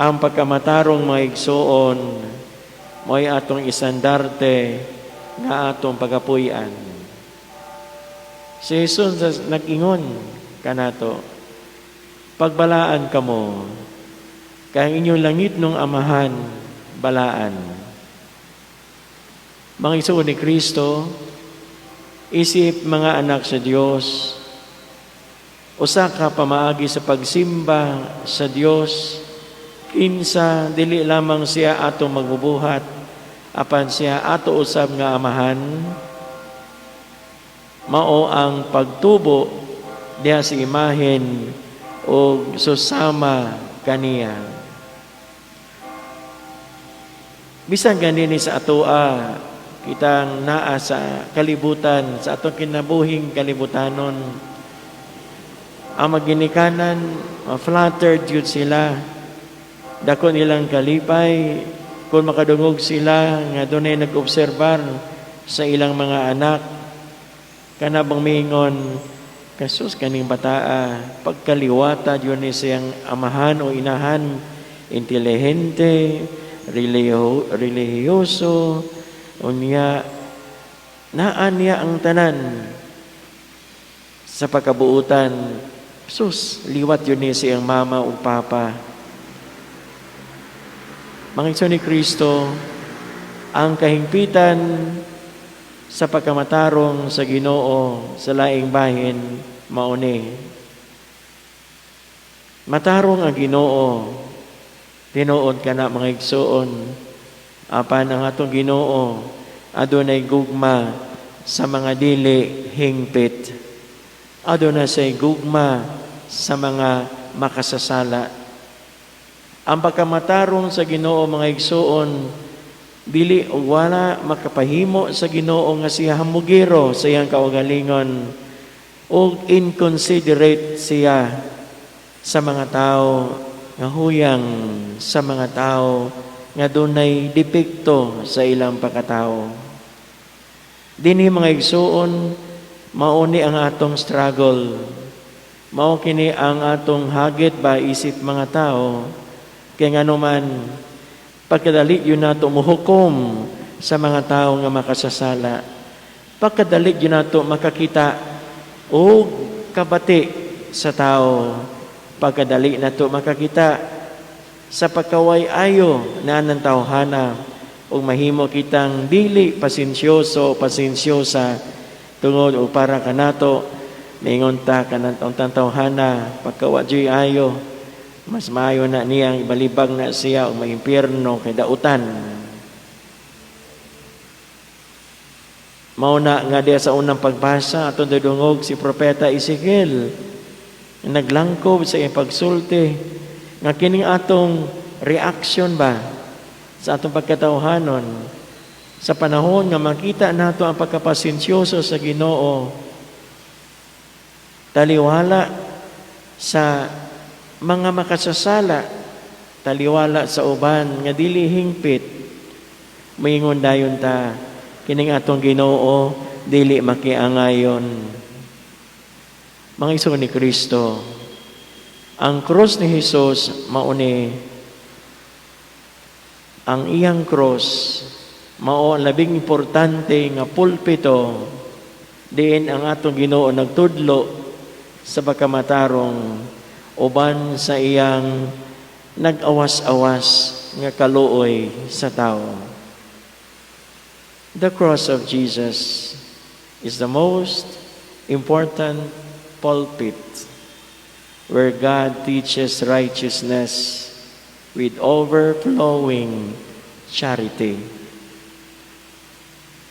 Ang pagkamatarong, mga igsuon, mo'y atong istandarte nga atong pagapuy-an. Si Jesus nag-ingon kanato, "Pagbalaan kamo, kay ang inyong langitnong Amahan balaan." Mga igsuon ni Kristo, isip mga anak sa Dios, usa ka pamaagi sa pagsimba sa Dios, kinsa dili lamang siya atong magbubuhat, apan siya ato usab nga Amahan, mao ang pagtubo diha sa imahen o susama kaniya. Bisan ganini sa atoa, kitang naa sa kalibutan, sa atong kinabuhing kalibutanon, ang maginikanan, flattered yun sila. Dako nilang kalipay kung makadungog sila nga dunay nag-obserbar sa ilang mga anak. Kana bang miingon, "Kasus kaning bataa, pagkaliwata yun ni siyang amahan o inahan, intelihente, relihiyoso, unya naa niya ang tanan sa pagkabuutan. Sus, liwat yun ni siyang mama o papa." Mga igsoon ni Kristo, ang kahingpitan sa pagkamatarong sa Ginoo sa laing bahin mauni. Matarong ang Ginoo, tinuod kana, mga igsoon, apan ang atong Ginoo adunay gugma sa mga dili hingpit. Aduna say gugma sa mga makasasala. Ang pagkamatarong sa Ginoo, mga igsoon, dili o wala makapahimo sa Ginoo nga siya hamugiro sa iyang kaugalingon o inconsiderate siya sa mga tao nga huyang, sa mga tao nga dunay depekto sa ilang pagkatao. Dinhi, mga igsuon, mauni ang atong struggle. Mao kini ang atong hagit ba isip mga tao. Kaya ngano man, pagkadali yun nato muhukom sa mga tao nga makasasala. Pagkadali yun nato makakita og kabati sa tao. Pagkadali nato makakita sa pagkaway ayo na ng tawhana ug mahimo kitang dili pasensyoso o pasensyosa tungod o para kanato ningon ta kanang untang tawhana, pagkawa juy ayo, mas maayo na niyang ibalibag na siya og maimpyerno kay dautan. Mao na nga diya sa unang pagbasa, atong dudungog si Propeta Ezekiel naglangkob sa iyang pagsulti nga kining atong reaction ba sa atong pagkatawhanon sa panahon nga makita nato ang pagkapasensyoso sa Ginoo taliwala sa mga makasasala, taliwala sa uban nga dili hingpit, moingon dayon ta, kining atong Ginoo dili makiangayon. Mga igsoon ni Kristo, ang krus ni Jesus mauni, ang iyang cross mao ang labing importante nga pulpito diin ang atong Ginoo nagtudlo sa pagkamatarong uban sa iyang nag-awas-awas nga kaluoy sa tao. The cross of Jesus is the most important pulpit where God teaches righteousness with overflowing charity.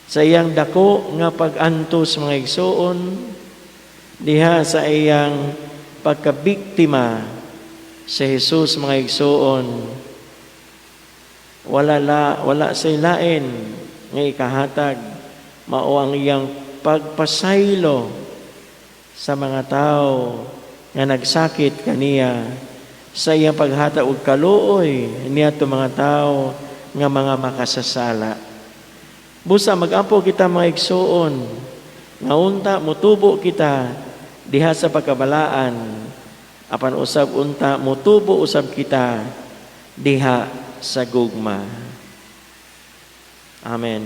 Sa iyang dako nga pag-antos, mga igsuon, diha sa iyang pagkabiktima sa Jesus, mga igsuon, wala say lain nga ikahatag, mao ang iyang pagpasaylo sa mga tao nga nagsakit kaniya, sa iyang paghatag og kaluoy niadto mga tao nga mga makasasala. Busa magampo kita, mga igsuon, nga unta mutubo kita diha sa pagkabalaan, apan usab unta mutubo usab kita diha sa gugma. Amen.